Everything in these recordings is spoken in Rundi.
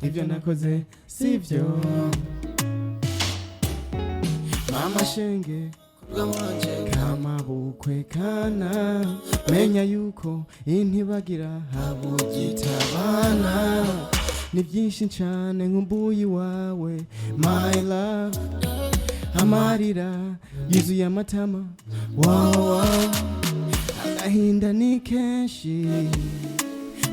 Ibyo nakoze sivyo. Mama shenge, kamabukwe kana, menya yuko intibagira habugitabana. Ni byinshi cyane nkumbuye iwawe, my love. Amarira yuzuye amatama, wow, wow. Agahinda ni kenshi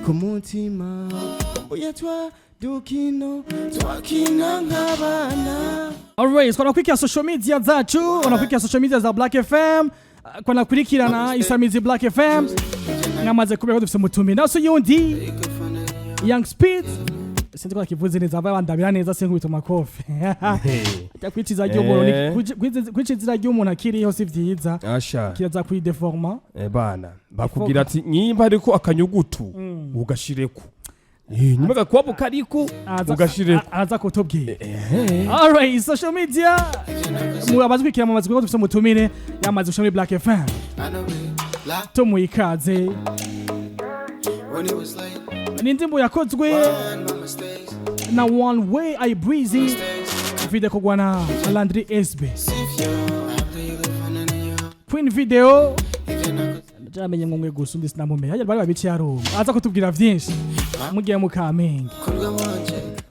ku mutima, kumbuye twa dukino twakina nk'abana. Alright, wanakurikira social media zacu, wanakurikira social media za Black FM, kwanakurikirana isamizi Black FM. Mwamaze kubera ko dufise umutumire. Naso yundi Young Speed. Sinzi ko kivuze neza, aba bandabira neza sinkubita amakofi. Ajya kwiciza ry'umuntu, kwiciza ry'umuntu akiriho si vyiza. Asha. Kiraza kuyideforma. Eh bana, bakubwira ati nyimba ariko akanyugutu ugashireko. Nyuma gakwabo kariko ugashireko. Aza kutubwira. Alright, social media mu abazikurikira mu mazi ko dufise umutumire yamaze gushira muri Black FM. Tumuha ikaze. Ni indirimbo yakozwe na One Way I Breezy, video kogwa na Landry SB Queen Video. Ndamenye ngo mwe gusa undi sinamumenya, hajya bari babiciye arumwe aza kutubwira vyinshi mugiye mu Kamenge.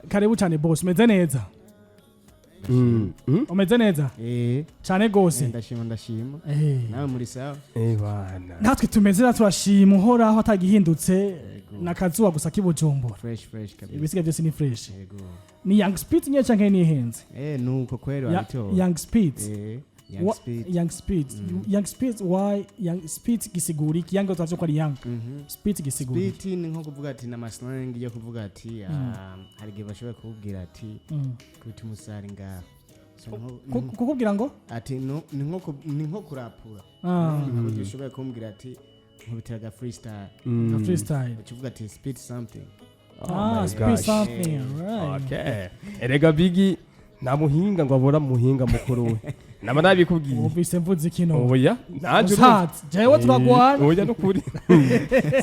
Karibu cyane boss, umeze neza? Umeze neza? Eh. Cyane gose. Ndashima, ndashima. Nawe muri sawa? Eh bana. Natwe tumeze neza, turashima Uhoraho atagihindutse nakazuba gusa k'ibujumbura. Fresh, fresh kabisa. Ibisigaye byose ni fresh. Yego. Ni Young Speed nyine canke nihenze? Eh, nuko kweli wabitoye. Young Speed. Eh, Young Speed. Young Speed, Young Speed, why Young Speed? Gisigura iki? Young twavuze ko ari Young Speed, gisigura iki? Speed ni nko kuvuga ati na slang yo kuvuga ati hari igihe bashobora kukubwira ati kubita umusari ngaho. So, Kukubwira ngo ati ni nko kurapura. Nkuburyo ushobora kumbwira ati nkubitira aga freestyle. Nka freestyle. Uca uvuga ati speed something. Ah, My speed gosh. something, right. Okay. Erega Bigi nta muhinga ngo abora muhinga mukuru we. Naba nabikubwiye. Wumvise mvuze ikino? Oya, nanje. Musaza, jewe turagwana. Oya, nukuri.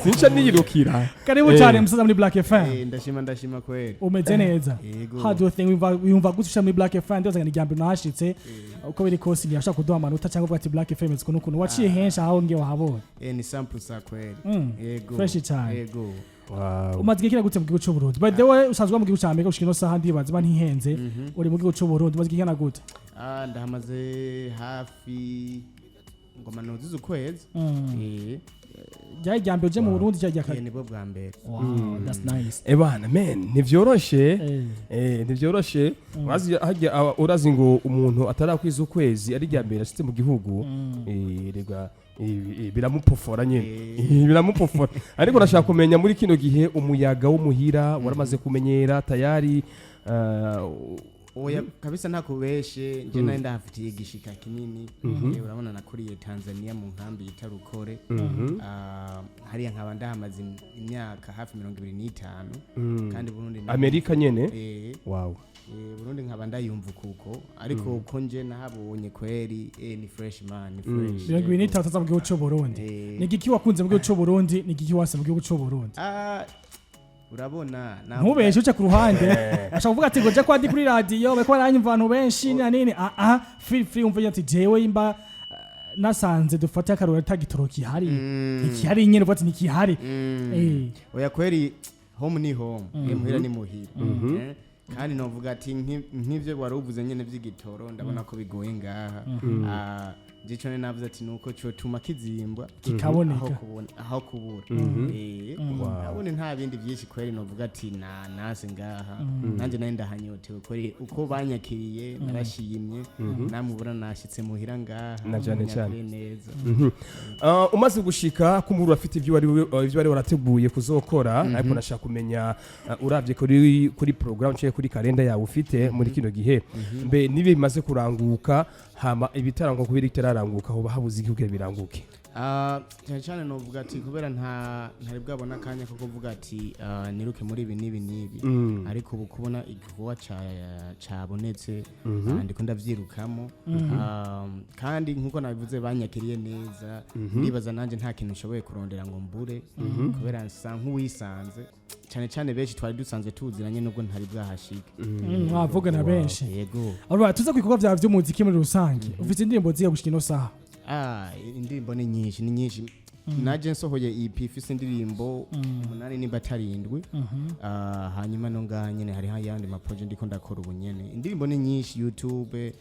Sinca niyirukira. Karibu cyane musaza muri Black FM. Eh, ndashima, ndashima kweli. Umeze neza? Yego. How do you think, wumva gute usha muri Black FM? Ndibaza ngo ni irya mbere nahashitse. Uko biri kose ntiyashaka kuduha amanota cyangwa uvuga ati Black FM ukuntu ukuntu waciye henshi aho ngiye wahabonye. Eh, ni sample sa kweli. Yego. Fresh cyane. Yego. Wow. Umaze igihe kingana gute mu gihugu cy'u Burundi? By the way, usanzwe uba mu gihugu cya Amerika, gushika ino saha ndibaza iba ntihenze, uri mu gihugu cy'u Burundi umaze igihe kingana gute? Ah, ndahamaze hafi ngoma nuzuza ukwezi. Eh. Ryari irya mbere uje mu Burundi cyangwa irya Eh, kabiri? Nibwo bwa mbere. Wow, that's nice. Ebana man, ntivyoroshe. Eh. Eh, ntivyoroshe. Urazi hajya urazi ngo umuntu atarakwiza ukwezi ari rya mbere ashitse mu gihugu, rega biramupofora nyene. Biramupofora, ariko urashaka kumenya muri kino gihe umuyaga w'umuhira waramaze kumenyera tayari? Oya kabisa, ntakubeshe, nje nari ndahafitiye igishika kinini. Urabona nakuriye Tanzania mu nkambi yita Rukore. Ah, hariya nkaba ndahamaze imyaka hafi 25, kandi Burundi Amerika nyene? Eh. Wow. Burundi nkaba ndayumva kuko, ariko uko nje nahabonye kweri, ni fresh man, ni fresh. 25 aza mu gihugu cy'u Burundi. Eh. Ni igiki wakunze mu gihugu cy'u Burundi? Ni igiki wase mu gihugu cy'u Burundi? Ah, urabona Ntubeshe uce ku ruhande, ashaka kuvuga ati ngo je kwa ndi kuri radio bariko baranyumva abantu benshi na nini. Ah ah, feel free, umva ati jewe imba nasanze dufate akarorero atagitoro kihari, ikihari nyene uvuga ati nikihari. Eh. Oya kweri, home ni home. Muhira ni muhira. Kandi novuga ati nk'ivyo wari uvuze nyene vy'igitoro, ndabona ko bigoye ngaha. Ah, nje ico navuze ati nuko cotuma kizimbwa Kikaboneka. aho kubona aho kubura. Nabone nta bindi byinshi kweri novuga ati na nase ngaha nanjye nari ndahanyotewe kweri. Uko banyakiriye narashimye, namubura nashitse muhira ngaha. Na cyane cyane. Banyakiriye neza. Umaze gushika kumuri urafite ivyo wari warateguye kuzokora, ariko nashaka kumenya uravye kuri program cyangwa kuri kalenda yawe ufite muri kino gihe, mbe nibe bimaze kuranguka, hama ibitarangwa kubera bitararanguka hoba habuze iki kugira biranguke? Ah, cyane cyane novuga ati kubera ntari bwabona akanya ko kuvuga ati niruke muri ibi n'ibi n'ibi, ariko ubu kubona igikorwa cabonetse, ndiko ndavyirukamo. Kandi nkuko nabivuze banyakiriye neza, ndibaza nanjye nta kintu nshoboye kurondera ngo mbure kubera nsa nk'uwisanze. Cyane cyane benshi twari dusanzwe tuziranye, nubwo ntari bwahashike. Mwavugana benshi. Yego. Alright, tuza ku bikorwa vyawe vy'umuziki muri rusange. Ufite indirimbo zihe gushika ino saha? Ah, indirimbo ni nyinshi, ni nyinshi. Naje nsohoye EP ifise indirimbo 8 nimba atari 7. Ah, hanyuma no ngaha nyene hariho ayandi ma projets ndiko ndakora ubu nyene. Indirimbo ni nyinshi, YouTube,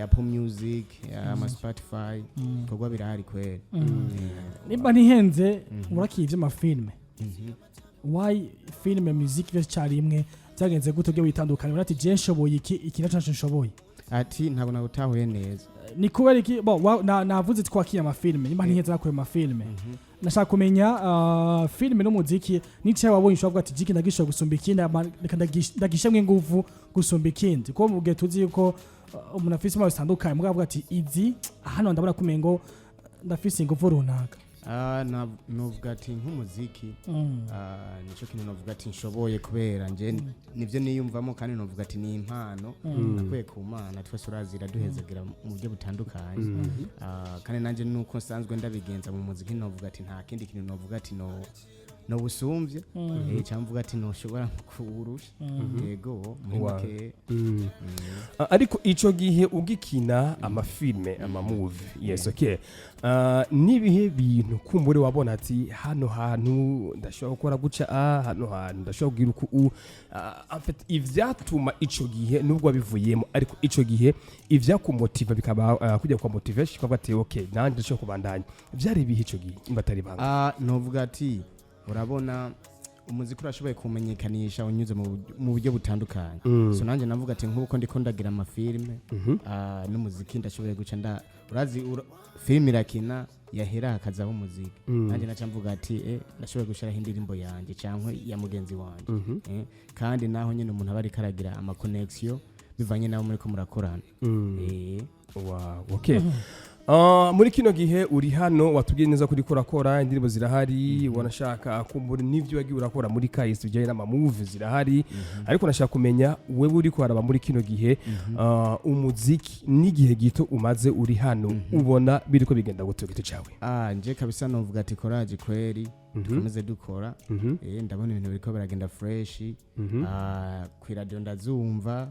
Apple Music, ama Spotify, ibikorwa birahari kweri. Nimba ntihenze, urakiye ivy'amafilme. Why filme, music vyose carimwe? Vyagenze gute ubwo witandukanye? Urati je nshoboye iki, iki naco naco nshoboye. Ati ntabwo nawutahuye neza. Ni kubera iki bo navuze twakiye amafilme, nimba ntihenze nakuye amafilme. Nashaka kumenya filme n'umuziki nicaye wabonye ushobora kuvuga ati jiki ndagishoboye gusumba ikindi, reka ndagishemwe inguvu gusumba ikindi, kuko mu gihe tuzi yuko umuntu afise impano zitandukanye, mugabo avuga ati izi hano ndabona kumengo ndafise inguvu runaka. Ah, novuga ati nk'umuziki, nico kintu novuga ati nshoboye, kubera nje nivyo niyumvamo, kandi novuga ati ni impano nakuye ku Mana. Twese urazira duhezagira mu buryo butandukanye. Kandi nanje nuko nsanzwe ndabigenza mu muziki, novuga ati nta kindi kintu novuga ati no busumvye, cyangwa mvuga ati noshobora kuwurusha. Yego, muri make. Ariko ico gihe ugikina amafilme, ama movie, yes, okay. Nibihe bintu kumbure wabona ati hano hantu ndashobora gukora guca, hano hantu ndashobora kugira uku en fait ivyatuma ico gihe, nubwo wabivuyemo, ariko ico gihe ivyakumotiva bikaba kujya kwa motivation ukavuga ati okay, nanje ndashobora kubandanya, vyari ibihe ico gihe nimba atari banga? Ah, novuga ati urabona umuziki urashoboye kumenyekanisha unyuze mu buryo butandukanye. So nanjye navuga ati nk'uko ndiko ndagira amafilme, n'umuziki ndashoboye guca nda urazi filime irakina, yahera hakazaho umuziki. Nanjye naca mvuga ati ndashoboye gushiraho indirimbo yanjye cyangwa ya mugenzi wanjye. Kandi naho nyine umuntu aba ariko aragira ama connection bivanye n'abo muriko murakorana. Wow, okay. Muri kino gihe uri hano, watubwiye neza ko uriko urakora, indirimbo zirahari, wanashaka kumbura n'ivyo wagiye urakora muri kahise bijyanye n'ama movie zirahari, ariko nashaka kumenya wewe uriko araba muri kino gihe, umuziki n'igihe gito umaze uri hano, ubona biriko bigenda gute ku giti cawe? Ah, nje kabisa novuga ati courage kweri, dukomeze dukora. Ndabona ibintu biriko biragenda fresh. Kw'iradiyo ndazumva.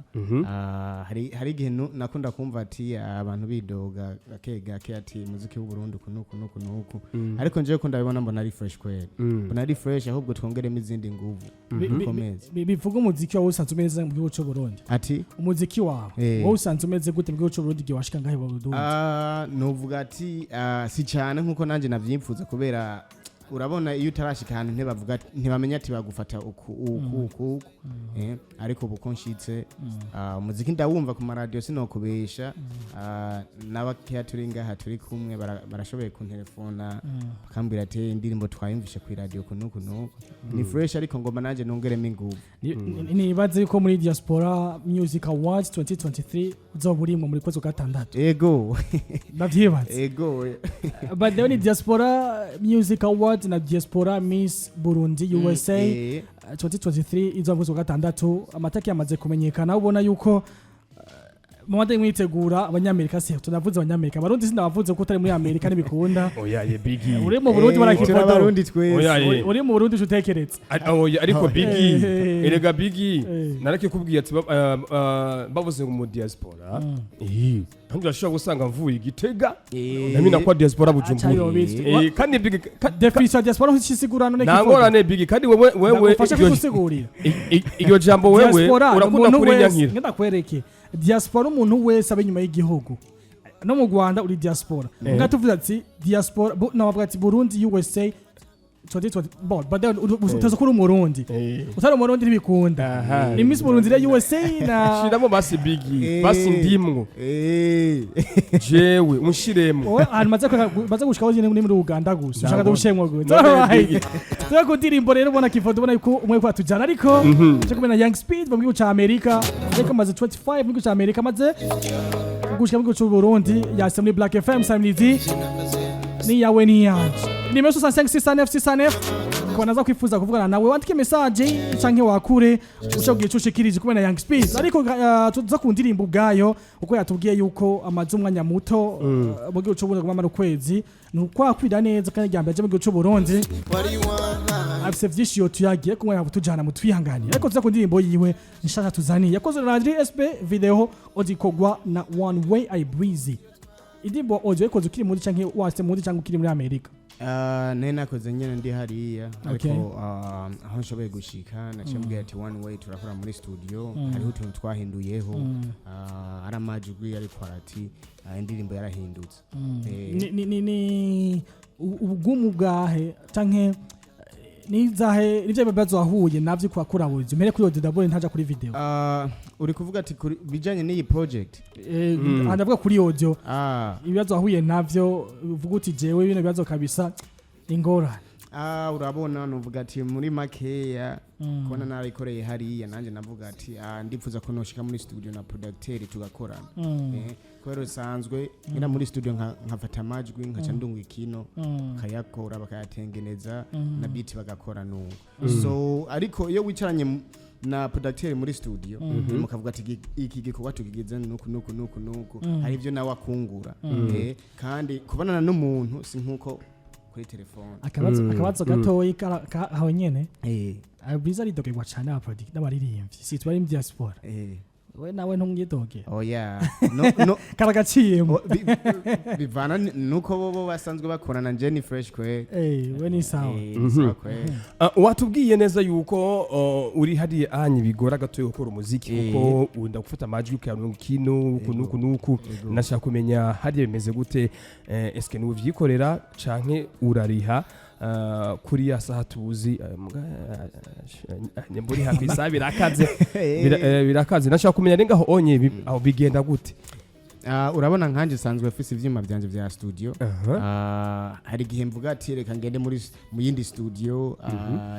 Hari igihe nakunda kumva ati abantu bidoga gake gake ati muziki w'u Burundi uku nuku nuku nuku, ariko njewe ko ndabibona mbona ari fresh kweri, mbona ari fresh, ahubwo twongeremo izindi nguvu, dukomeze. Bivuga umuziki wawe usanzwe umeze mu gihugu cy'u Burundi? Ati Umuziki wawe wowe usanzwe umeze gute mu gihugu cy'u Burundi igihe washika ngahe mu Burundi? Ah, novuga ati si cyane nkuko nanjye navyipfuza, kubera urabona iyo utarashika ahantu ntibavuga ntibamenya ati bagufata uku uku uku uku. Ariko ubu ko nshitse, umuziki ndawumva ku maradiyo, sinokubesha. N'abakeya turi ngaha turi kumwe barashoboye kuntelefona bakambwira ati indirimbo twayumvishe ku iradiyo uku nuku nuku, ni fresh, ariko ngoma nanjye nongeremo inguvu. Nibaze yuko muri Diaspora Music Awards 2023 uzoba urimwo muri kwezi kwa gatandatu. Ego. Ndavyibaza. Ego. But then ni Diaspora Music Awards na Diaspora Miss Burundi USA 2023 izoba mu kwezi kwa gatandatu, amataki yamaze kumenyekana. Ubona yuko mumaze mwitegura abanyamerika, se tunavuze abanyamerika, abarundi sindabavuze ko utari muri Amerika ntibikunda. Oya ye, Bigi. Uri mu Burundi Turi barakifoto. Abarundi twese. Oya ye. Uri mu Burundi utekeretse. Oya, ariko Bigi, erega Bigi, narakikubwiye ati bavuze ngo mu diaspora, nanjye urashobora gusanga mvuye i Gitega namina kwa diaspora Bujumbura. Aca yobizwi. Kandi Bigi Definition ya diaspora ntisigura none? Nta ngorane Bigi, kandi wewe Ndagufasha kugusigurira. Iryo jambo wewe Diaspora ni urakunda umuntu wese kurinyankira. Ngenda kwereke, diaspora umuntu wese aba inyuma y'igihugu. No mu Rwanda uri diaspora. Nga tuvuze ati diaspora nabavuga ati Burundi USA 2020, bon, but then utaza kuri umurundi, utari umurundi ntibikunda. Ni Miss Burundi ya USA na Shiramo basi Bigi, basi ndimwo. Jewe unshiremo. Wowe ahantu maze gushika ni muri Uganda gusa, ushaka dushemwa gusa. None Alright. Bigi. Tuba ku ndirimbo rero, ubona kifoto, ubona yuko umwe ko atujana, ariko cyo kumena Young Speed mu gihugu ca Amerika, ariko amaze 25 mu gihugu ca Amerika, amaze gushika mu gihugu c'u Burundi, yase muri Black FM Samedi ni yawe ni yanje, nimero 65 69 69. Kwa naza kwifuza kuvugana nawe, wandike message canke wakure ushobora kugira ico ushikirije kumena Young Speed. Ariko tuza ku ndirimbo ubwayo, uko yatubwiye yuko amaze umwanya muto mu gihugu c'u Burundi, kumara ukwezi ni ukwakwira neza, kandi rya mbere aje mu gihugu c'u Burundi. What do you want? Afise vyinshi yotuyagiye kumwe ntabwo tujana mutwihanganiye, ariko tuza ku ndirimbo yiwe nshasha tuzaniye, yakozwe na Landry SB, video audio ikorwa na One Way I Breezy. Indirimbo audio yakoze ukiri muri canke wase muri canke ukiri muri Amerika? Nari nakoze nyene ndi hariya, ariko aho nshoboye gushika naciye mbwira ati one way turakora muri studio. Hariho utuntu twahinduyeho, ari amajwi, ariko arati indirimbo yarahindutse. Ni ubugumu bwahe canke nizahe nivyo bibazo wahuye navyo kwa kuri audio? Mpere kuri audio d'abord, ntaja kuri video. Uri kuvuga ati kuri bijanye n'iyi project? Ndavuga kuri audio, ibibazo wahuye navyo uvuga uti jewe bino bibazo kabisa ingorane. Urabona, nuvuga ati muri makeya kubona narayikoreye hariya, nanjye navuga ati ndipfuza ko noshika muri studio na producteur tugakorana, kubera usanzwe ngenda muri studio nkafata amajwi, nkaca ndunga ikino bakayakora, bakayatengeneza na beat bagakora nuko. So ariko iyo wicaranye na producteur muri studio mukavuga ati iki gikorwa tukigize nuku nuku nuku nuku, hari ibyo nawe akungura, kandi kubonana n'umuntu si nkuko kuri telefone. Akabazo gatoyi aho nyene. Bwiza aridogerwa cane n'abaririmbyi si tubari mu diaspora. We nawe ntumwidogera? Oya, no. Karagaciyemo. Oh, bivana nuko bobo basanzwe bakorana, nje ni fresh kwe. We ni sawa. Ni sawa kwe. Watubwiye neza yuko uri hariya anye bigora gatoya gukora umuziki, kuko unda gufata amajwi ukayaronka kino uku nuku nuku. Nashaka kumenya hariya bimeze gute, eske ni uvyikorera canke urariha kuri ya saha tuzi, nyamburi hafi isaha birakaze. Birakaze. Nashaka kumenya rengaho onye aho bigenda gute? Urabona nkanje sanzwe mfise ivyuma vyanje vya studio. Hari igihe mvuga ati reka ngende mu yindi studio,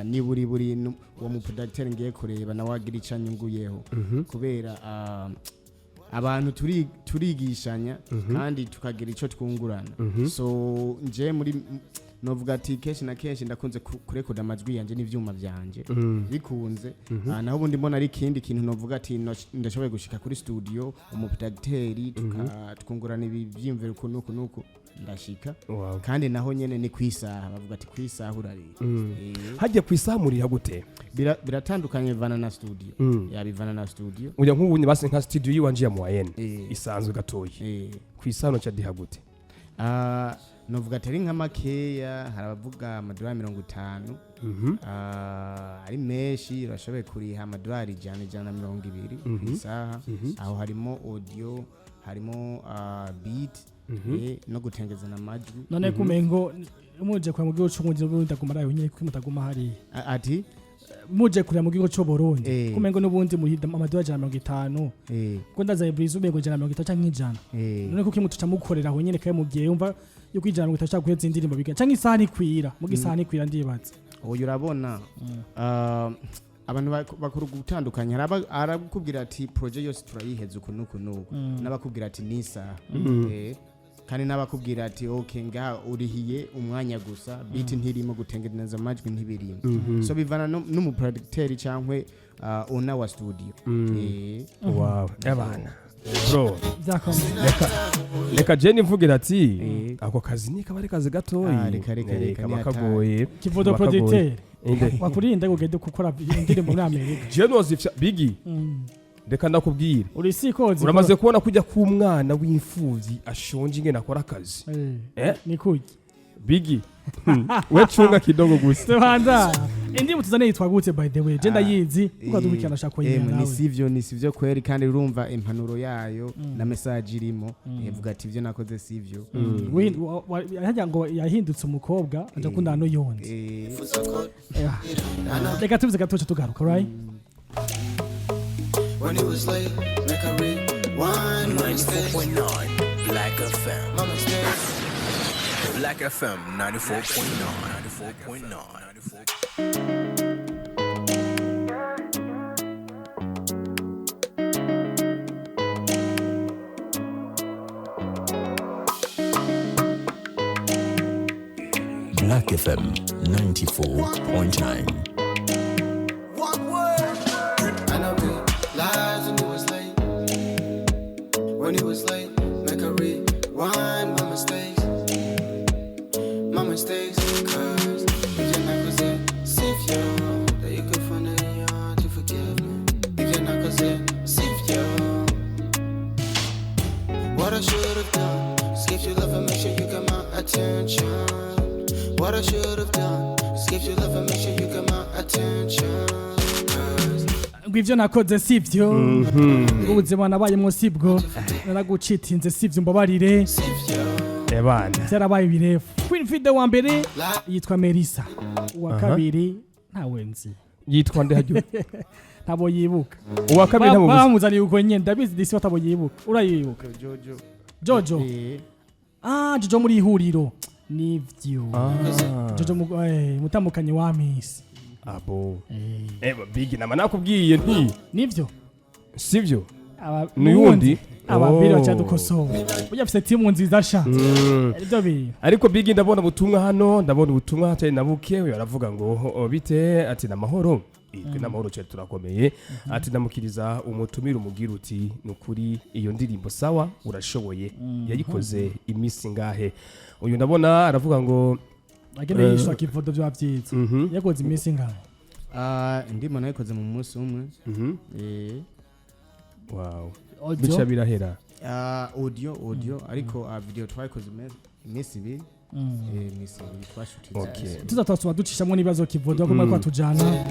niba uri buri uwo mu producteur ngiye kureba nawe agira ico anyunguyeho, kubera abantu turigishanya kandi tukagira ico twungurana. So nje muri novuga ati kenshi na kenshi ndakunze kurekoda amajwi yanje n'ivyuma vyanje bikunze. Naho ubundi mbona ari ikindi kintu novuga ati ndashoboye gushika kuri studio umuproducteur twungurana ibi vyiyumviro uku nuku nuku, ndashika. Kandi naho nyene ni kwisaha, bavuga ati kwisaha urarira. Hajya ku isaha muriha gute? Biratandukanye bivana na studio. Ya, bivana na studio. Ujya nk'ubu basi nka studio yiwanje ya moyenne isanzwe gatoyi, ku isaha noca diha gute? Novuga atari nka makeya, hari abavuga amadolari 50. Ari menshi urashoboye kuriha amadolari 100, 120 ku isaha. Aho harimo audio, harimo beat, no gutengezana amajwi. None kumengo muje kureba mu gihugu c'Uburundi, n'ubundi aguma arayo nyene, kuko mutaguma hariya? Ati? Muje kureba mu gihugu c'Uburundi, kumengo n'ubundi muri amadolari 150, kuko ndaza Bwiza umengo 150 canke 100. None kuko mutuca mukorera aho nyene, kandi mugiye yumva yuko 150 ashaka guheza indirimbo biga canke isaha ntikwira, muga isaha ntikwira ndibaza. Uyu urabona, abantu bakora gutandukanya. Hari arabakubwira ati projet yose turayiheza uku nuku nuku, n'abakubwira ati ni isaha, kandi n'abakubwira ati okay, ngaha urihiye umwanya gusa, beat ntirimo, gutengeneza amajwi ntibirimo. So bivana n'umuproducteur cyangwa owner wa studio. Wow, abana bro. Vyakomeye. Reka je nivugira ati ako kazi ni kaba ari kazi gatoyi. Reka, reka, reka, kaba ni hatari. kagoye. Kivodo Kaba kagoye. producteur Inde? wakurinda ugende gukora indirimbo muri Amerika. Je nozifya bigi, reka ndakubwire. Uri sikozi. Uramaze kubona kujya k'umwana w'imfuvyi ashonje ingene akora akazi? Ni kuki? Bigi, we cunga kidogo gusa. Tubanza indirimbo tuzane yitwa gute, by the way? Je ndayizi kuko dukurikirana, ashaka Emwe, kuyimenya ni nawe. sivyo, ni sivyo kweri, kandi urumva impanuro yayo na message irimo ivuga ati ibyo nakoze sivyo. Harya ngo yahindutse umukobwa aja kundana n'uyundi. Reka tubize gatoce tugaruka, right? When it was late, make a rewind. My mistakes, 94.9 Black FM. my mistakes. Black FM 94.9. 94.9. 94. Black FM 94.9. One word. And I realized when it was late. When it was late, make a rewind. My mistakes, my mistakes. 'Cause if you're not. Nakoze sivyo. What I should have done is give you love and make sure you got my attention. What I should have done is give you love and make sure you got my attention. 'Cause Ngo ivyo nakoze sivyo, ubuzima nabayemwo sibwo, naragucitinze sivyo, mbabarire. Ebana. Byarabaye birefu. Queen Video wa mbere yitwa Melissa, uwa kabiri ntawe nzi. Yitwa nde hajyo? Ntabo yibuka. Uwa kabiri ntabwo muzi. Bamuzaniye uko nyene, ndabizi disi batabo yibuka. Urayibuka? Jojo. Jojo. Eh. Ah, Jojo muri ihuriro nivyo. Jojo mutandukanye wa Miss. Abo eba Big, nama nakubwiye nti Nivyo. Sivyo. Ni N'uyundi? Ababiri Oh. bacadukosora burya afise timu nziza sha, ibyo bintu. Ariko Big, ndabona ubutumwa hano, ndabona ubutumwa hatari na buke. Uyu aravuga ngo: "Oh, bite?" Ati: "Namahoro." Twe n'amahoro cyane, turakomeye. Ati: "Ndamukiriza umutumire, umubwira uti nukuri iyo ndirimbo sawa, urashoboye. Yayikoze iminsi ngahe?" Uyu ndabona aravuga ngo Agende yishwa kivodo, vyoba vyiza. Yakoze iminsi ingahe? Ah, ndimo nayikoze mu munsi umwe. Wow. Audio? Bica birahera. Ah, audio, ariko video twayikoze iminsi 2. Iminsi 2 twashutinze. Tuza twasoma ducishamwo n'ibibazo kivodo bagomba ko tujana.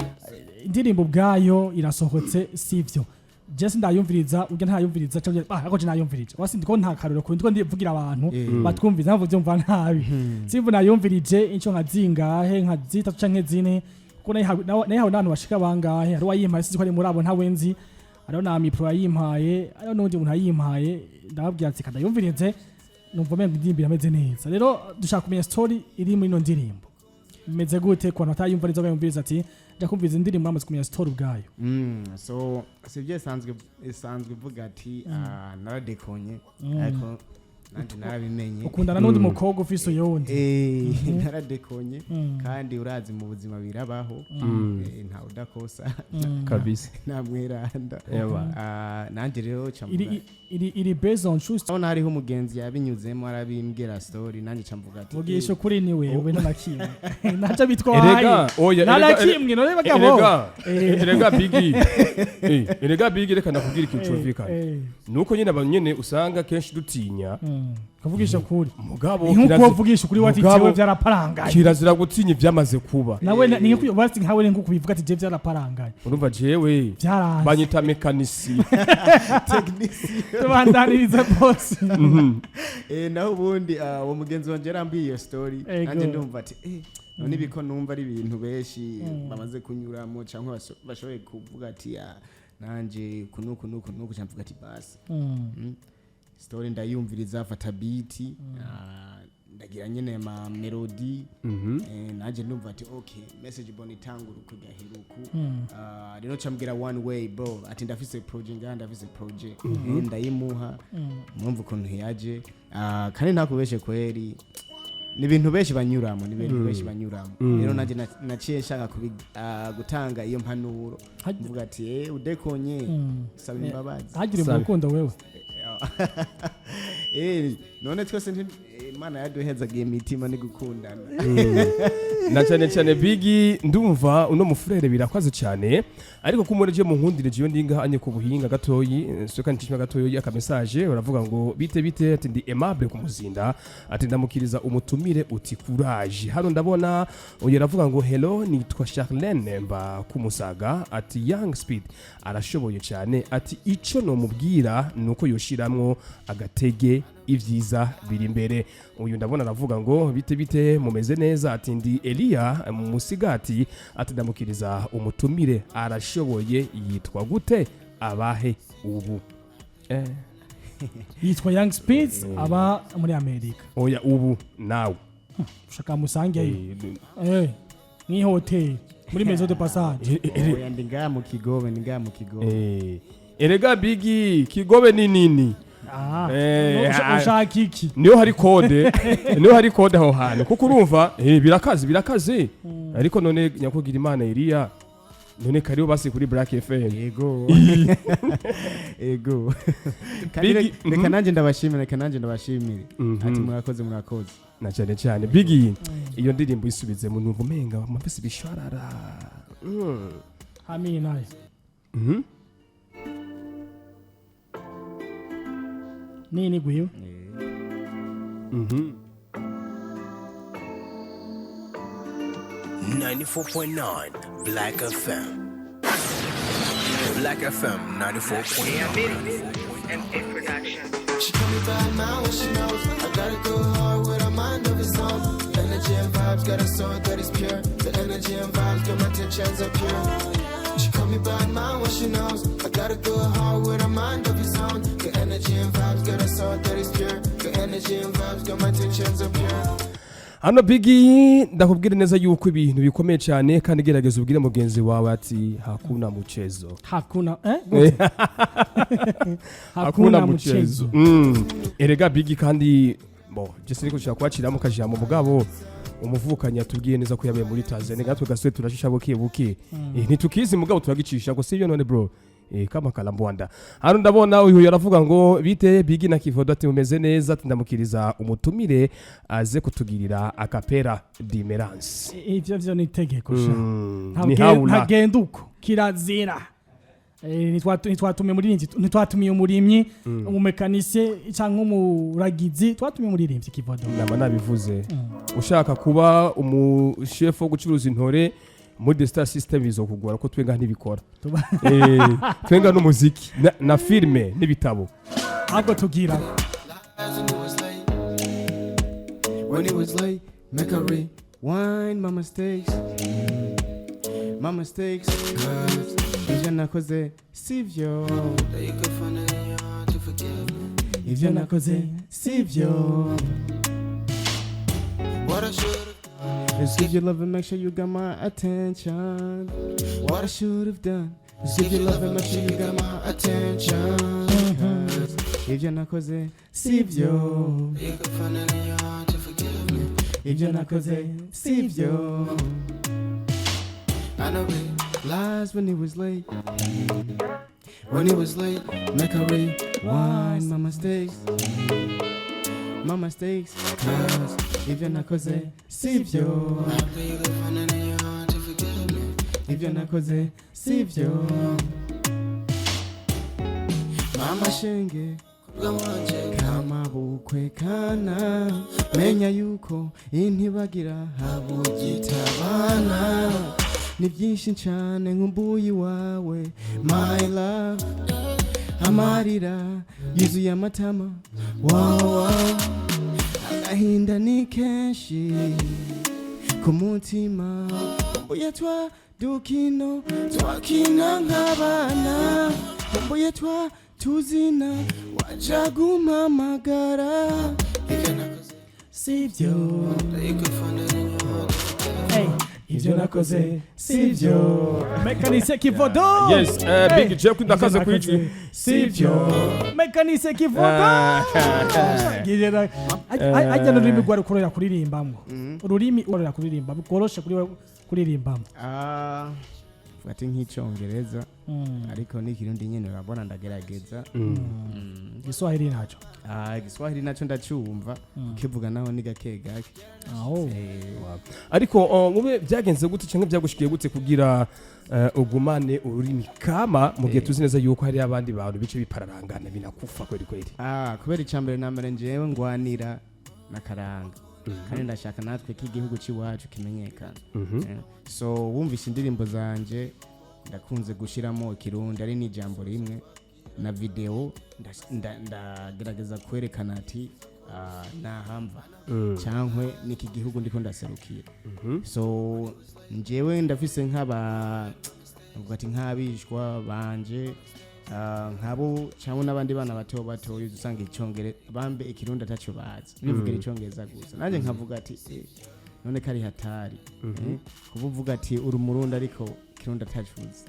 Indirimbo ubwayo irasohotse sivyo? Jesse ndayumviriza, urya ntayumviriza cyangwa ako je nayumvirije wasi ndiko nta karuro ku ndiko ndivugira abantu batwumviza ntabwo byumva nabi. Simvu nayumvirije inco nka zingahe, nka zitatu canke zine, kuko nayihawe n'abantu bashika bangahe. Hari uwayimpaye, sizi ko ari muri abo, ntawe nzi. Hariho na Mipro yayimpaye, hariho n'undi muntu yayimpaye. Ndababwira ati kadayumvirize, numva umenga indirimbo irameze neza. Rero dushaka kumenya story iri muri ino ndirimbo imeze gute, ku bantu batayumva neza bayumviriza, ati njya kumviriza indirimbo bamaze kumenya story ubwayo. So sivyo, isanzwe ivuga ati naradekonye ariko nanje narabimenye. Ukundana n'undi mukobwa ufise uyundi. Naradekonye kandi urazi mu buzima birabaho. Ntawe udakosa. Kabisa. Nta mweranda. Eba. Ah, nanjye rero ca Iri mvuga iri based on true story. Urabona hariho umugenzi yabinyuzemo arabimbwira story, nanjye ca mvuga ati Vugisha ukuri, ni wewe nta na kimwe ntacyo bitwaye. Erega oya. Nta na kimwe none bagabo. Erega, erega Bigi, erega Bigi, reka ndakubwira ikintu cyumvikana. Nuko nyine abantu nyene usanga kenshi dutinya Kuvugisha ukuri. Mugabo Ni nkuko wavugisha ukuri wati mugabo jewe byaraparangaye. Kirazira gutinya ivyamaze kuba. Nawe ni nkuko basi nkawe ni nkuko bivuga ati jewe byaraparangaye. Urumva jewe Byaranze. banyita mekanisi. Tubandaniriza bose. Naho ubundi uwo mugenzi wanje yarambwiye iyo story. Ego. Nanjye ndumva ati none ibiko numva ari ibintu benshi bamaze kunyuramo cyangwa bashoboye kuvuga ati nanje kunuku nuku nuku, cyangwa mvuga ati basi. Story ndayumviriza, fata beat, ndagira nyene ma melody. Nanjye ndumva ati okay, message bona itangura uku igahera uku. Rero cambwira one way bro, ati ndafise project ngaha, ndafise project. Ndayimuha, mwumva ukuntu yaje. Kandi ntakubeshe kweri, ni ibintu benshi banyuramo, ni ibintu benshi banyuramo. Rero nanjye naciye nshaka gutanga iyo mpanuro, mvuga ati udekonye, saba imbabazi. Hagire mu Sabe. rukundo wewe. None twese Imana yaduhezagiye imitima ni gukundana. Na cyane cyane Bigi, ndumva uno mufurere birakwaze cyane, ariko ko umurege mu nkundire jiyo ndinga anye ku buhinga gatoyi soka ntishima gatoyi. Aka message baravuga ngo: "Bite bite?" Ati: "Ndi Aimable kumuzinda." Ati: "Ndamukiriza umutumire uti courage." Hano ndabona uyu aravuga ngo: "Hello, nitwa Charlene mba kumusaga." Ati: "Young Speed arashoboye cyane." Ati: "Ico nomubwira nuko yoshiramwo agatege, ibyiza biri imbere." Uyu ndabona aravuga ngo: "Bite bite, mumeze neza?" Ati: "Ndi Eliya Musigati." Ati: "Ndamukiriza umutumire, arashoboye. Yitwa gute, abahe ubu?" Yitwa Young Speeds, aba muri Amerika. Oya, ubu nawe. Ushaka musangeyo? Mwihoteli muri maison de passage. Oya, ndi ngaha mu Kigobe, ndi ngaha mu Kigobe. Erega Bigi, Kigobe ni nini? Ah, ushaka iki? Niyo hari code, niyo hari code aho hantu, kuko urumva birakaze, birakaze. Ariko none nyakugira Imana Eliya, none kariho basi kuri Black FM. Ego, kandi reka nanjye ndabashimire, reka nanjye ndabashimire. Ati murakoze, murakoze. Na cyane cyane Bigi, iyo ndirimbo isubize mu numva umenga mafise ibisharara. Amina. Nini gwiwe. 94.9 Black FM. Black FM 94.9. She call me bad man when she knows I gotta go hard with a mind of its own. Energy and vibes got a soul that is pure. The energy and vibes got my intentions are pure. She call me bad man when she knows I gotta go hard with a mind of its own. The energy and vibes got a soul that is pure. The energy and vibes got my intentions are pure. Hano Bigi, ndakubwira neza yuko ibintu bikomeye cyane, kandi gerageza ubwire mugenzi wawe ati hakuna mchezo. Hakuna, eh? Gute? Hakuna mchezo. Erega Bigi, kandi bo je siniko nshaka kwaciramo kajambo, mugabo umuvukanyi yatubwiye neza ko yabaye muri Tanzania, natwe gasore turashisha buke buke. Ntitukizi mugabo turagicisha ko sivyo none bro? Kama kalambwanda. Hano ndabona uyu yaravuga ngo bite Bigi na Kivodo, ati mumeze neza, ati ndamukiriza umutumire aze kutugirira acapella Dimerance. Ivyo vyo ni itegeko sha. Ni haula. Ntagenda uko, kirazira. Ntitwatumiye umuririmbyi, ntitwatumiye umurimyi, umumekanisiye cyangwa umuragizi, twatumiye umuririmbyi Kivodo. Nama nabivuze, ushaka kuba umushefu wo gucuruza intore muri The Star System bizokugora ko twenga ntibikora. Twenga n'umuziki na filme n'ibitabo. Ahubwo tugira Lies when it was late. When it was late, make a rewind my mistakes, my mistakes, 'cause ivyo nakoze sivyo. That you could find it in your heart to forgive me. Ivyo nakoze sivyo. What I should have done. Is give you love and make sure you got my attention. What I should have done is give you love and make sure you got my attention. 'Cause ivyo nakoze sivyo. You could find it in your heart to forgive me. Ivyo nakoze sivyo. I know it. Lies when it was late. When it was late, Make a rewind my mistakes. My mistakes. 'Cause ivyo nakoze sivyo. I hope that you could find it in your heart to forgive me. Ivyo nakoze sivyo. Mama shenge Bwanje kamabukwe kana menya yuko intibagira habugitabana ni byinshi cyane nkumbuye iwawe, my love, amarira yuzuye amatama, wawa, agahinda ni kenshi ku mutima, nkumbuye twa dukino twakina nk'abana, nkumbuye twa tuzina wajaga umpamagara. Ivyo nakoze sivyo. That you could find it in your heart to forgive me. Hey, Ivyo nakoze sivyo. Mekanisiye Kivodo. Yes, Hey. Big J ndakaze Ivyo kwijwi. nakoze sivyo, mekanisiye Kivodo. Ajya n'ururimi rwari kurorera kuririmbamwo, ururimi urorera kuririmba rworoshe kuri we kuririmbamwo. Ah, vuga ati nk'icyongereza, ariko n'ikirundi nyine urabona ndagerageza. Igiswahili ntacyo? Ah, igiswahili nacyo ndacyumva, kivuga naho ni gake gake. Aho. Ariko mube byagenze gute cyangwa byagushikiye gute kugira ugumane ururimi kama mu gihe tuzi neza yuko hari abandi bantu bice bipararangana binakufa kweli kweli? Ah, kubera icya mbere na mbere njyewe ngwanira n'akaranga, kandi ndashaka natwe ko igihugu cy'iwacu kimenyekana. So wumvise indirimbo zanje ndakunze gushyiramo ikirundi, ari n'ijambo rimwe na video ndagerageza kwerekana ati nahamva cyangwa n'iki gihugu ndiko ndaserukira. So njyewe ndafise nk'aba uvuga ati nk'abishwa banje, nkabo cyangwa n'abandi bana bato bato usanga icyongere bambe ikirundi ataco bazi, bivugira icyongereza gusa. Nanjye nkavuga ati none kari hatari, kuba uvuga ati uri umurundi ariko ikirundi atacuzi.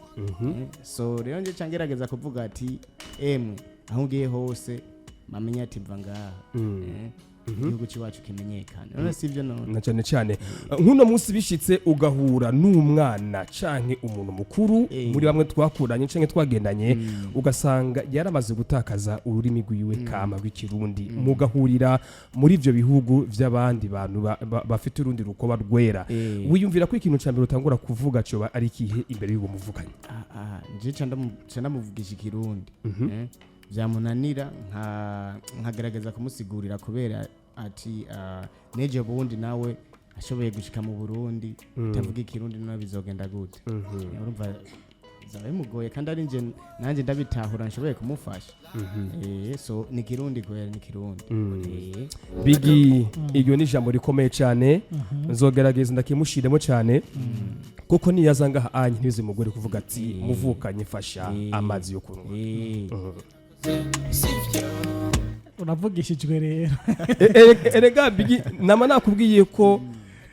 So rero nje cangerageza kuvuga ati emwe aho ugiye hose bamenye ati mva ngaha, igihugu cy'iwacu kimenyekane. None sibyo none? Na cyane cyane nk'uno munsi bishitse ugahura n'umwana canke umuntu mukuru muri bamwe twakuranye canke twagendanye, ugasanga yaramaze gutakaza ururimi rwiwe kama rw'ikirundi, mugahurira muri ivyo bihugu vy'abandi bantu bafite urundi rukoba rwera, wiyumvira ko ikintu ca mbere utangura kuvuga coba ari ikihe imbere y'uwo muvukanyi? Ah, ah, nje ca ndamuvugisha ikirundi. Byamunanira nkagerageza kumusigurira, kubera ati nejo bundi nawe ashoboye gushika mu Burundi atavuga Ikirundi, nawe bizogenda gute? Urumva bizaba bimugoye, kandi ari nje nanjye ndabitahura, nshoboye kumufasha. So ni Kirundi, kubera ni Kirundi. Bigi, iryo ni ijambo rikomeye cyane, nzogerageza ndakimushiremo cyane, kuko niyaza ngaha anye ntibizimugore kuvuga ati muvukanye fasha amazi yo kunywa. Uravugishijwe rero. Erega Bigi, nama nakubwiye ko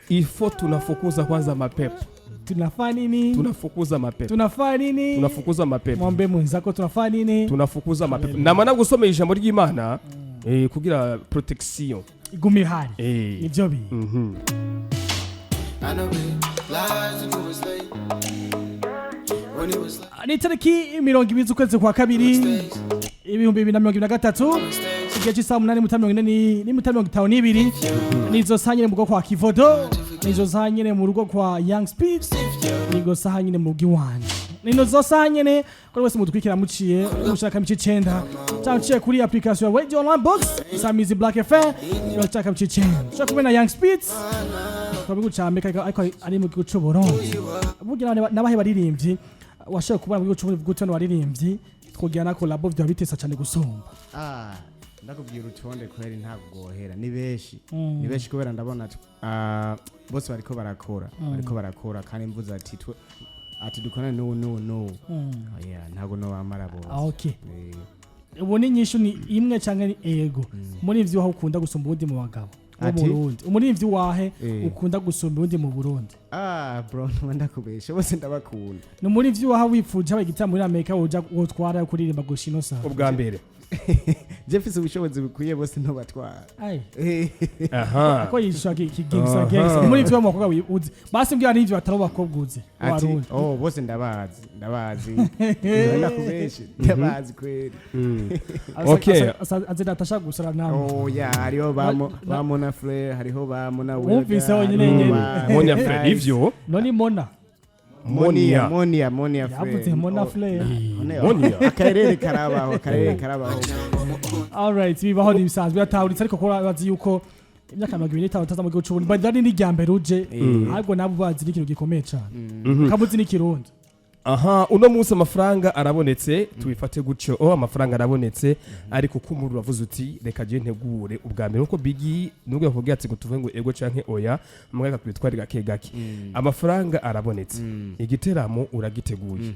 ifo tunafukuza kwanza mapepo. Tunafaa nini? Tunafukuza mapepo. Tunafaa nini? Tunafukuza mapepo. Mwombe mwenzako, tunafaa nini? Tunafukuza mapepo. Nama nagusomeye ijambo ry'Imana kugira protection igume ihari. Nivyo bintu. I know it lies and it was late. When it was late, Ni itariki 20 z'ukwezi kwa kabiri 2023, igihe cy'isaha 8 n'iminota 40 n'iminota 52. Nizo saha nyine mu rugo kwa Kivodo, nizo saha nyine mu rugo kwa Young Speed, nizo saha nyine mu rugo iwanje, nizo saha nyine kuri wese mudukurikira muciye mushaka mice 9, cyangwa muciye kuri application ya Radio Online Box Samizi Black FM 90.9. Ushobora kumwe na Young Speed kwa gihugu ca Amerika, ariko ari mu gihugu c'u Burundi. Burya n'abahe baririmbyi washoboye kubona mu gihugu c'u Burundi gute? Baririmbyi twogira na collabo vyoba bitesa cane gusumba. Ah, ndakubwira urutonde kweri ntabwo gohera, ni benshi, ni benshi, kubera ndabona bose bariko barakora, kandi mvuze ati ati dukorane n'ubu n'ubu n'ubu, oya, ntabwo nobamara bose. Ah, okay. Ubu ni inyishu ni imwe canke ni ego. Umuririmbyi wahe ukunda gusumba uwundi mu bagabo wo mu Ati? Burundi? Umuririmbyi wahe ukunda gusumba uwundi mu Burundi? Ah bro, ntuba ndakubesha, bose ndabakunda. Ni umuririmbyi wahe wipfuje haba igitaramo muri Amerika woja wotwara kuririmba gushika ino saha? Ubwa mbere. Je mfise ubushobozi bukwiye, bose ntobatwara. Ai. Aha. Ko yishura kigangsta gangsta. Umuririmbyi w'umukobwa uzi basi, mbwira n'ivyo batari abakobwa uzi Ati w'Abarundi. oh, bose ndabazi, ndabazi, ntuba ndakubeshe, ndabazi kweri. Okay. Azi Natasha gusara namwe. Oh ya, hariho ba ba Mona Fleur, hariho ba Mona Wilda, Wumvise wenyine hariho nyene. Monia Fred, ivyo. Noni Mona. Monia. Monia. Monia, Monia Fleur. Yavuze Mona Oh, Fleur. Monia. Akarere karabaho, akarere karabaho. Alright, bibaho, ntibisanzwe, biratahuritse, ariko ko bazi yuko imyaka 25 utaza mu gihugu c'Uburundi, but ari n'irya mbere uje, ahubwo nabo bazi n'ikintu gikomeye cane, kabuzi n'ikirundi. Aha, uno munsi amafaranga arabonetse, tubifate gutyo. Oh, amafaranga arabonetse, ariko kumura uravuze uti reka je ntegure ubwa mbere, nkuko Bigi nubwo yakubwiye ati ngo tuvuge ngo ego canke oya, mugaka twitware gake gake. Amafaranga arabonetse, igiteramo uragiteguye,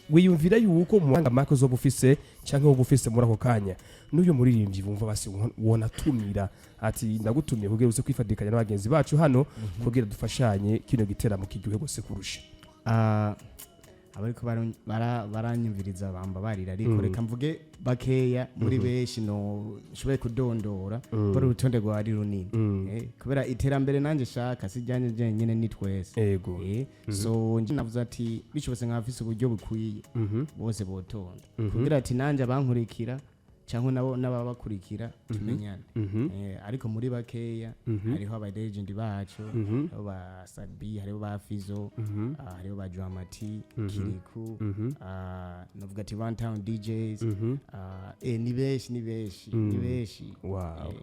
wiyumvira yuko mu mahanga make uzoba ufise canke woba ufise muri ako kanya n'uyu muririmbyi bumva basi wonatumira ati ndagutumiye kugira uze kwifatikanya n'abagenzi bacu hano kugira dufashanye kino giteramo kiryohe gose kurusha? Ah, abariko baranyumviriza bamba barira, ariko reka mvuge bakeya muri benshi no nshoboye kudondora, kubera urutonde rwari runini. Kubera iterambere nanjye shaka si ryanjye jenyine, ni twese. So nje navuze ati bishobotse nkaba mfise uburyo bukwiye, bose botonda, kugira ati nanjye abankurikira cyangwa nabo n'ababakurikira tumenyane. Ariko muri bakeya hariho aba legend bacu, hariho ba Sabi, hariho ba Fizo, hariho ba Dramati, Kiriku, navuga ati One Town DJs, ni benshi, ni benshi, ni benshi. Wow.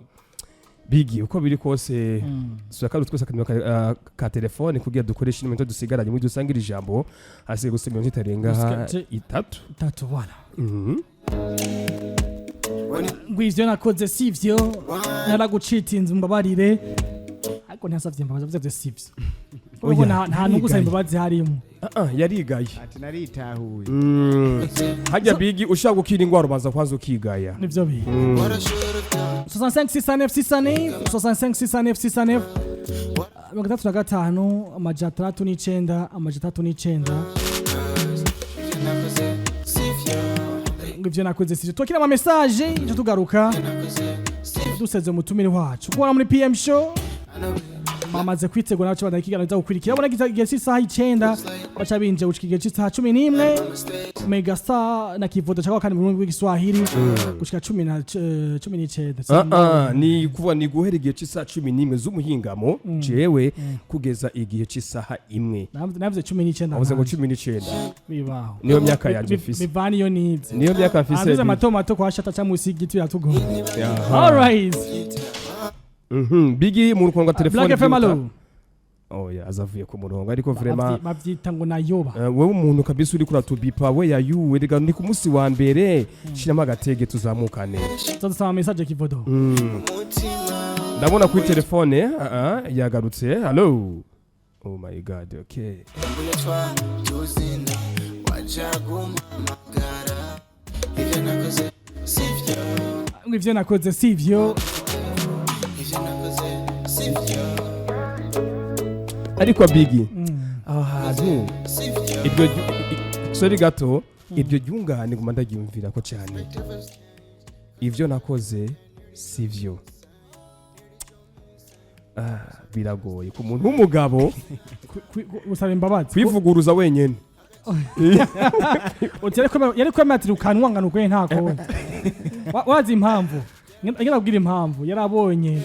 Bigi, uko biri kose surakaru twese akamaro ka telefone kugira dukoreshe iminota dusigaranye muri dusangira ijambo. Hasigaye gusa iminota itarenga 3. 3, voilà. Ngo ivyo nakoze sivyo, naragucitinze, umbabarire, ariko ntiyasavye imbabazi, avuze ivyo sivyo. Kuko Oya, nta nungu gusaba yarigaye. imbabazi harimo. Ah, ah, yarigaye. Ati naritahuye. Hajya Bigi, ushaka gukira ingwara ubanza kwanza ukigaya. Nivyo bihe. 65 609 609, 65 609 609, 65 609 609. Ngo ivyo nakoze sivyo. Twakira ama message, icyo tugaruka duseze umutumire wacu kubona muri PM Show. Bamaze kwitegura naco bandana ikiganiro cyo gukurikira. Ubona igihe cy'isaha 9 baca binjira gushika igihe cy'isaha 11, Megastar na Kivodo cyangwa kandi mu rurimi rw'Igiswahili gushika cumi na 19. Ni kuvuga ni guhera igihe cy'isaha 11 z'umuhingamo jewe kugeza igihe cy'isaha 1. Navuze 19. Wavuze ngo Nanje. 19. Bibaho. Niyo myaka yanje mfise. Bivana iyo nize. Niyo myaka mfise. Abize mato mato kwa shata cyangwa musi igiti biratugora. Aha. Alright. Bigi mu rukongo telefone. Black FM, allo. Oya, azavuye ku murongo ariko vraiment Bavyita ngo nayoba. Wewe umuntu kabisa uri kuratubipa we yayuwe, rega ni ku munsi wa mbere, shiramo agatege tuzamukane. Tuzasaba message Kivodo. Ndabona kuri telefone yagarutse. Hello, oh my God, okay. Tuzina wajagumpamagara, ibyo nakoze sivyo. Ngo ivyo nakoze sivyo. Ibyo nakoze sivyo. Ariko Bigi, aho hantu Sivyo. iryo sorry gato, iryo ryungane nguma ndaryumvira ko cyane, ivyo nakoze sivyo. Biragoye ku muntu w'umugabo Gusaba imbabazi. kwivuguruza wenyene. Uti yari kwemera ati ukanwangana ukwe nta kundi. Wazi impamvu ngenda kubwira impamvu yarabonye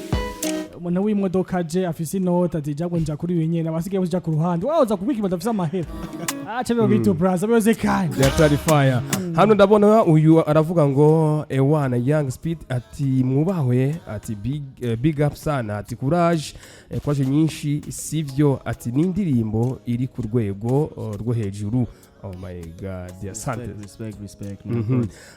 umuntu w'imodoka aje afise inoti ati jagwe nja kuri uyu nyene, abasigaye bose ja ku ruhande, waza kubika ibintu afise amahera aca biba bitu braza byose kandi. Yatari fire. Hano ndabona uyu aravuga ngo ewana Young Speed, ati mwubahwe, ati big, big up sana, ati courage, courage nyinshi, sivyo, ati n'indirimbo iri ku rwego rwo hejuru. Oh my God, asante. Respect, respect.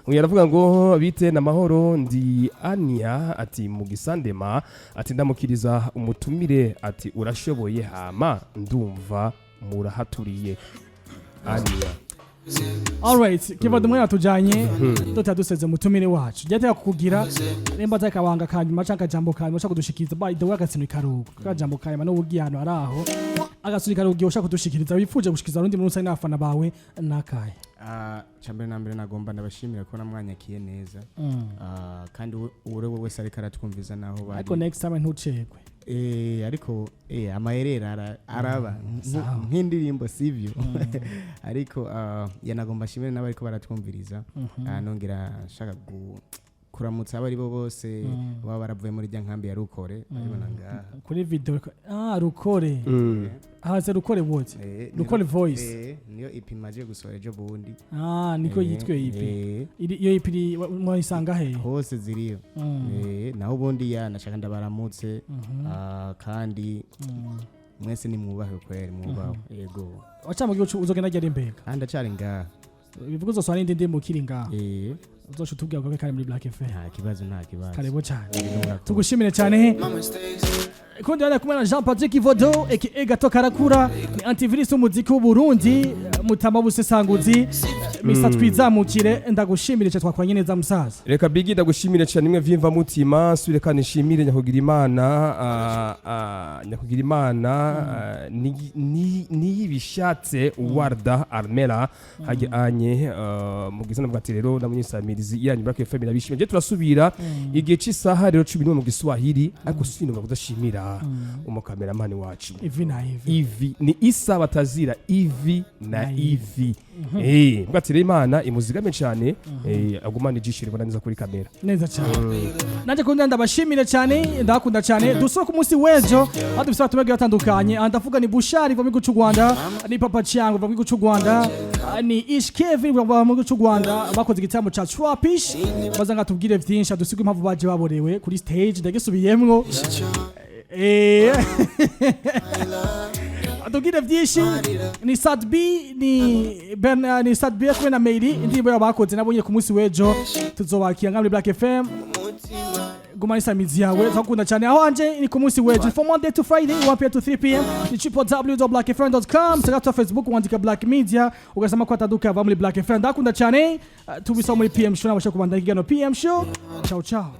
Uyu aravuga ngo bite na mahoro, ndi Ania, ati mu gisandema, ati ndamukiriza umutumire, ati urashoboye, hama ndumva murahaturiye, Ania. Alright, Kivodo, umwe yatujanye dota duseze mutumire wacu byateka kukugira nimba atari akabanga kanyuma canke akajambo kanyuma ushaka kudushikiriza. By the way, agasino ikarugo akajambo kanyuma n'ubugiye ahantu hari aho agasino ikarugo ushaka kudushikiriza, wifuje gushikiriza urundi muri rusange n'abafana bawe nakaye? Cambere na mbere nagomba ndabashimira ko namwanyakiye neza. Kandi uwo wese ariko aratwumviza naho bari. Ariko next time ntucegwe. Ariko amaherera araba Sawa. nk'indirimbo sivyo, ariko yanagomba ashimire n'abariko baratwumviriza. Nongera nshaka kuramutsa abo ari bo bose baba baravuye muri rya nkambi ya Rukore baribona ngaha. Kuri video Rukore haze Rukore wote. Rukore voice. Niyo EP maje gusohora ejo bundi. Niko yitwe EP. Iyo EP mwayisanga he? Hose ziriyo. Naho ubundi ya nashaka ndabaramutse. Kandi mwese nimwubahe kweri, mwubahe yego. Waca mu gihugu uzogenda ryari mbega? Kandi ndacari ngaha. Bivuga uzosohora n'indi ndirimbo ukiri ngaha? Eh. Uzoca utubwira ko kari muri Black FM. Nta kibazo, nta kibazo. Karibu cyane. Murakoze. Tugushimire cyane. Kundi hano kumwe na Jean Patrick Ivodo aka Gato Karakura, ni antivirus w'umuziki w'u Burundi, mutama busesanguzi, Mr Twizamukire. Ndagushimire cyane, twakoranye neza musaza. Reka Bigi ndagushimire cyane imwe vyimva mutima, sure kandi nshimire nyakugira Imana nyakugira Imana niyibishatse Warda Armela hajye anye mu gizana bwa rero namunyisamirizi yanyu Black FM irabishimye. Je turasubira igihe cy'isaha rero 11 mu Giswahili, ariko sinumva kudashimira umukameramani wacu. Ivi na ivi. Ivi ni isa batazira ivi na Na ivi. Mbwa rero Imana imuzigame cyane, agumane ijisho ribona neza kuri kamera. Neza cyane. Nanjye kundi ndabashimire cyane, ndakunda cyane. Dusura ku munsi w'ejo aho dufite abaturage batandukanye. Aha ndavuga ni Bushari va mu gihugu cy'u Rwanda, ni Papa Cyangwa va mu gihugu cy'u Rwanda, ni Ish Kevin va mu gihugu cy'u Rwanda, bakoze igitaramo ca Trapish. Baza nga tubwire vyinshi, adusigwe impamvu baje baborewe kuri stage. Ndagisubiyemwo, atubwire byinshi. Ni Sad B, ni Ben, ni Sad B kumwe na Meiri, indirimbo yabo bakoze nabo nyine. Ku munsi w'ejo tuzobakira nka muri Black FM. Gumana isamizi yawe, twakunda cyane. Aho anje ni ku munsi w'ejo, from Monday to Friday, 1 p.m. to 3 p.m., ni www.blackfm.com cyangwa Facebook wandika Black Media ugasama ko ataduka ava muri Black FM. Ndakunda cyane. Tubisa muri PM Show, nabasha kubandanya ikiganiro PM Show. Ciao ciao.